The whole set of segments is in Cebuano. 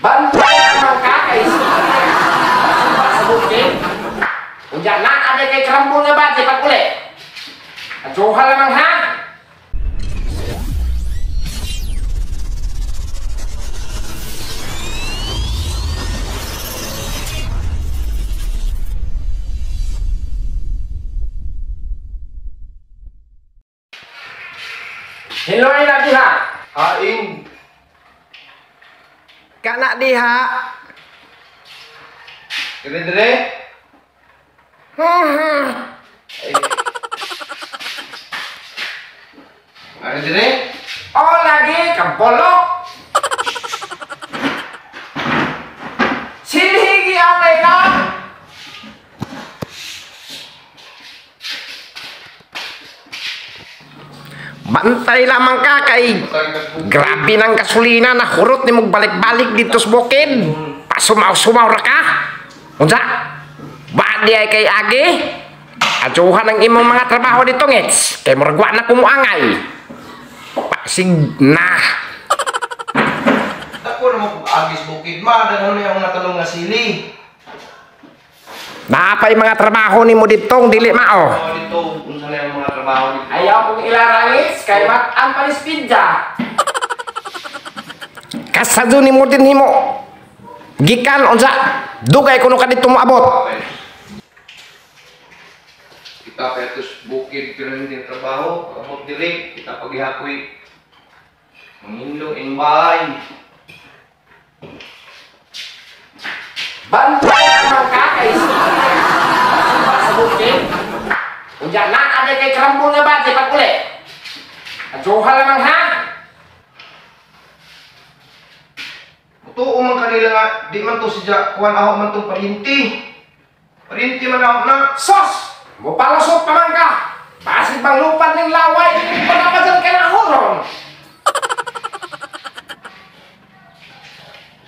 Bantay ang kakay sa bukid. Unya na ada kay karambol nga ba di pag-uli. Adyoha lamang ha. Hello na diha. Hain. Kana diha. Dire-dire. Ano dire? Oh lagi kabolok. Silhigi anay na. Bantay lamang ka kay grabe ng gasolina na hurot ni mong balik-balik dito sa bukid. Pasumaw-sumaw ra ka. Unsa? Ba di ay kay agi? Adyohan ang imong mga trabaho dito ngits. Kay murag wa na kumuangay. Pasig na. Dako na mo kung agis bukid ma, daghan na akong natanong nga sili. Napay mga trabaho nimo ditong dili mao. Oh, dito unsa na yung mga trabaho dito? Ayaw kong ilarangis kay mat-an panispidya. Kasado nimo din himo. Gikan unsa? Dugay kuno ka dito moabot. Kita petos bukid pero hindi trabaho, abot dili, kita paghihakoy. Mangindong ing bahay. Bantay ang kakay sa bukid. Unya na ada kay karambol nga ba di pag-uli. Adyoha lamang ha. Tuo man kanila nga di man to si kuan aho man tong parinti. Parinti man aho na. Sos, mo palusot pa man ka. Basig bang lupad ning laway ning panapajan ka na huron.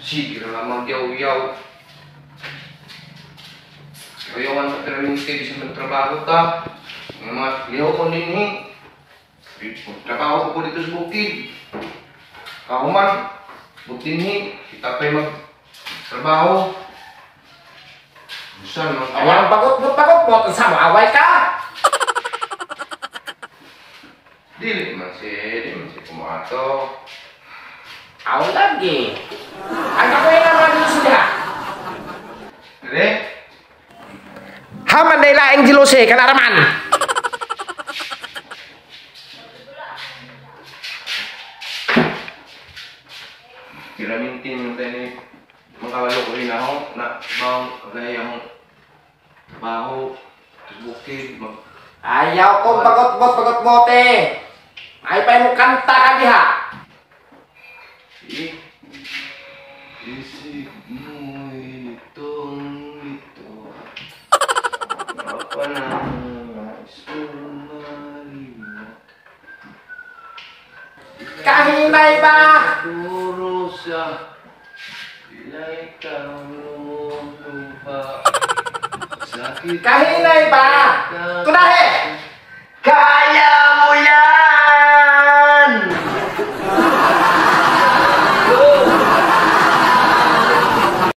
Sige ra lamang yaw-yaw. Ayawan sa parinti bisan magtrabaho ta. Ang mga liho ko dinhi. Trabaho ko dito sa bukid. Kahuman butinhi kita pa'y magtrabaho. Bisan mang away. Bagot-bagot unsa mo away ka? Dili man si, di man si kumato. Aw lagi. Ang kapoy na mga dito siya. Dire? Haman day laing jilose kanaraman. Kiramintin yung tayo ni makawalo ko rin ako na bang kagaya ang trabaho sa bukid. Ayaw kong bagot-bot, bagot-bote. Ay pa mo kanta ka diha. Isip mo'y litong lito. Ako na nais kong malimot. Kahinay ba? Turo sa pilay kang lumulupa. Sakit. Kahinay ba? Tunahe!